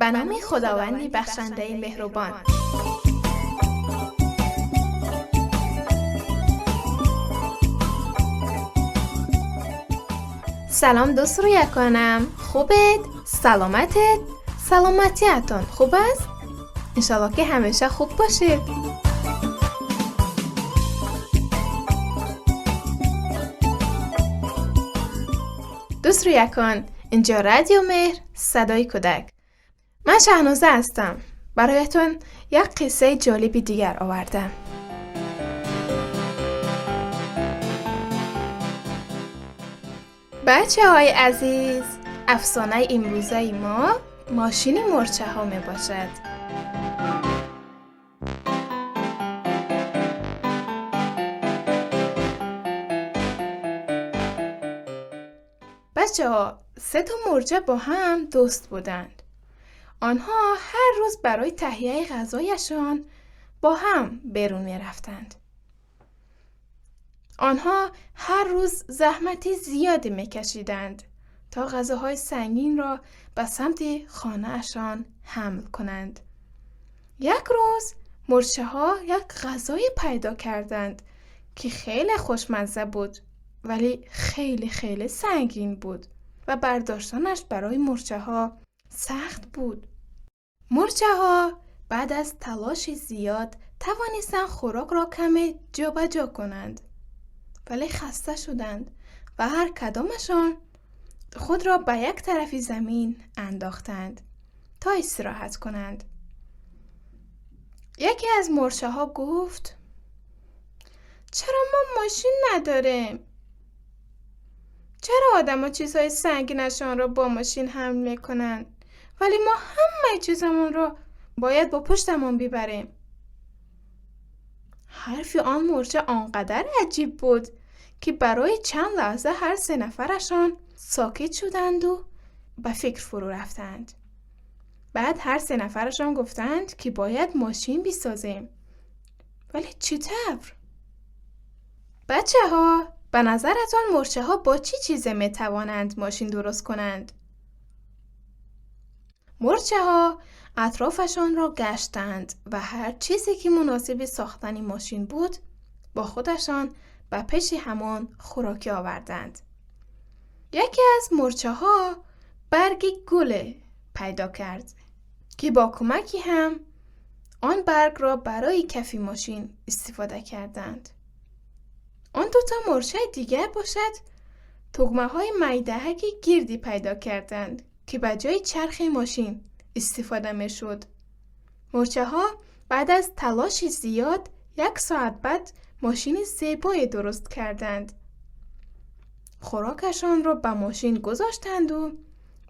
Ба номи Худованди бахшандаи меҳрубон. Салом, дӯст рӯяконам, хубед? Саломатед? Саломатиатон хуб аст? Иншаллоҳ, ки ҳамеша хуб бошед. Дӯст рӯякон, инҷо Радио Меҳр, садои кӯдак. Ман Шаҳноза ҳастам. Бароятон як қиссаи ҷолиби дигар овардам. Бачаҳои азиз, афсонаи имрӯзаи мо мошини мӯрчаҳо мебошад. Бачаҳо, се то мӯрча бо ҳам дӯст буданд. Онҳо ҳар рӯз барои таҳияи ғазояшон бо ҳам берун мерафтанд. Онҳо ҳар рӯз заҳмати зиёде мекашиданд, то ғазоҳои сангинро ба самти хонаашон ҳамл кунанд. Як рӯз мӯрчаҳо як ғазое пайдо карданд, ки хеле хушмазза буд, вале хеле хеле сангин буд ва бардоштанаш барои мӯрчаҳо сахт буд. Мӯрчаҳо баъд аз талоши зиёд тавонистанд хӯрокро каме ҷобаҷо кунанд, вале хаста шуданд ва ҳар кадомашон худро ба як тарафи замин андохтанд, то истироҳат кунанд. Яке аз мӯрчаҳо гуфт: чаро мо мошин надорем? Чаро одамо чизҳои сангинашонро бо мошин ҳамл мекунанд, вале мо ҳамаи чизамонро бояд бо пуштамон бибарем? Ҳарфи он мӯрча он қадар аҷиб буд, ки барои чанд лаҳза ҳар се нафарашон сокит шуданду ба фикр фурӯ рафтанд. Баъд ҳар се нафарашон гуфтанд, ки бояд мошин бисозем. Вале чӣ тавр? Бачаҳо, ба назаратон мӯрчаҳо бо чӣ чизе метавонанд мошин дуруст кунанд? Мӯрчаҳо атрофашонро гаштанд ва ҳар чизе ки муносиби сохтани мошин буд, бо худашон ба пеши ҳамон хӯрокӣ оварданд. Яке аз мӯрчаҳо барги гуле пайдо кард, ки бо кӯмаки ҳам он баргро барои кафи мошин истифода карданд. Он дуто мӯрчаи дигар бошад, тугмаҳои майдаҳаки гирдӣ пайдо карданд, ки ба ҷои чархи мошин истифода мешуд. Мӯрчаҳо баъд аз талоши зиёд як соат баъд мошини зебое дуруст карданд. Хӯрокашонро ба мошин гузоштанду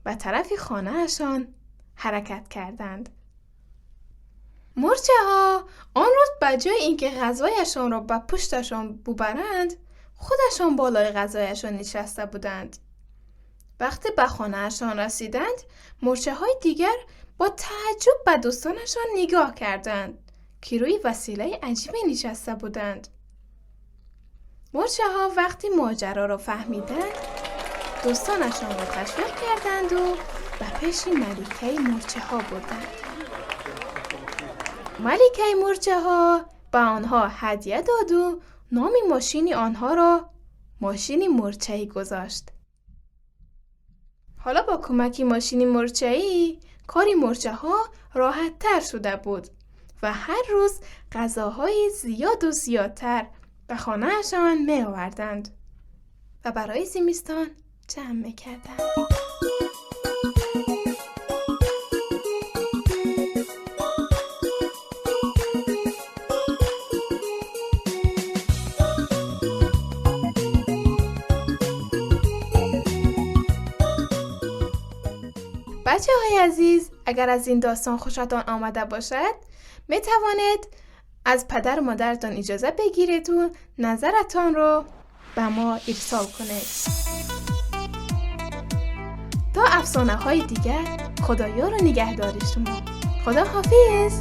ба тарафи хонаашон ҳаракат карданд. Мӯрчаҳо он рӯз ба ҷои ин ки ғазояшонро ба пушташон бубаранд, худашон болои ғазояшон нишаста буданд. Вақте ба хонаашон расиданд, мӯрчаҳои дигар бо тааҷҷуб ба дӯстонашон нигоҳ карданд, ки рӯи василаи аҷибе нишаста буданд. Мӯрчаҳо вақти моҷароро фаҳмиданд, дӯстонашонро ташвиқ карданду ба пеши маликаи мӯрчаҳо бурданд. Маликаи мӯрчаҳо ба онҳо ҳадя доду номи мошини онҳоро мошини мӯрчаӣ гузошт. Ҳоло бо кӯмаки мошини мӯрчаӣ кори мӯрчаҳо роҳаттар шуда буд ва ҳар рӯз ғазоҳои зиёду зиёдтар ба хонаашон меоварданд ва барои зимистон ҷамъ мекарданд. Бачаҳои азиз, агар аз ин достон хушатон омада бошад, метавонед аз падару модаратон иҷоза бигиреду назаратонро ба мо ирсол кунед. То афсонаҳои дигар, Худоёру нигаҳдори шумо. Худо ҳофиз.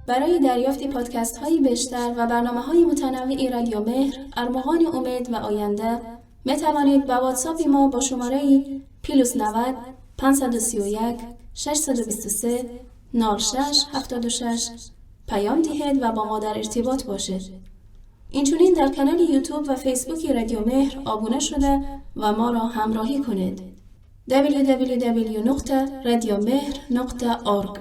برای دریافت پادکست های بیشتر و برنامه های متنوع رادیو مهر، ارمغان امید و آینده می توانید با واتساپ ما با شماره plus 90 531 623 06 76 پیام دهید و با ما در ارتباط باشید. اینچنین در کانال یوتیوب و فیسبوک رادیو مهر آبونه شده و ما را همراهی کنید. www.radiomehr.org.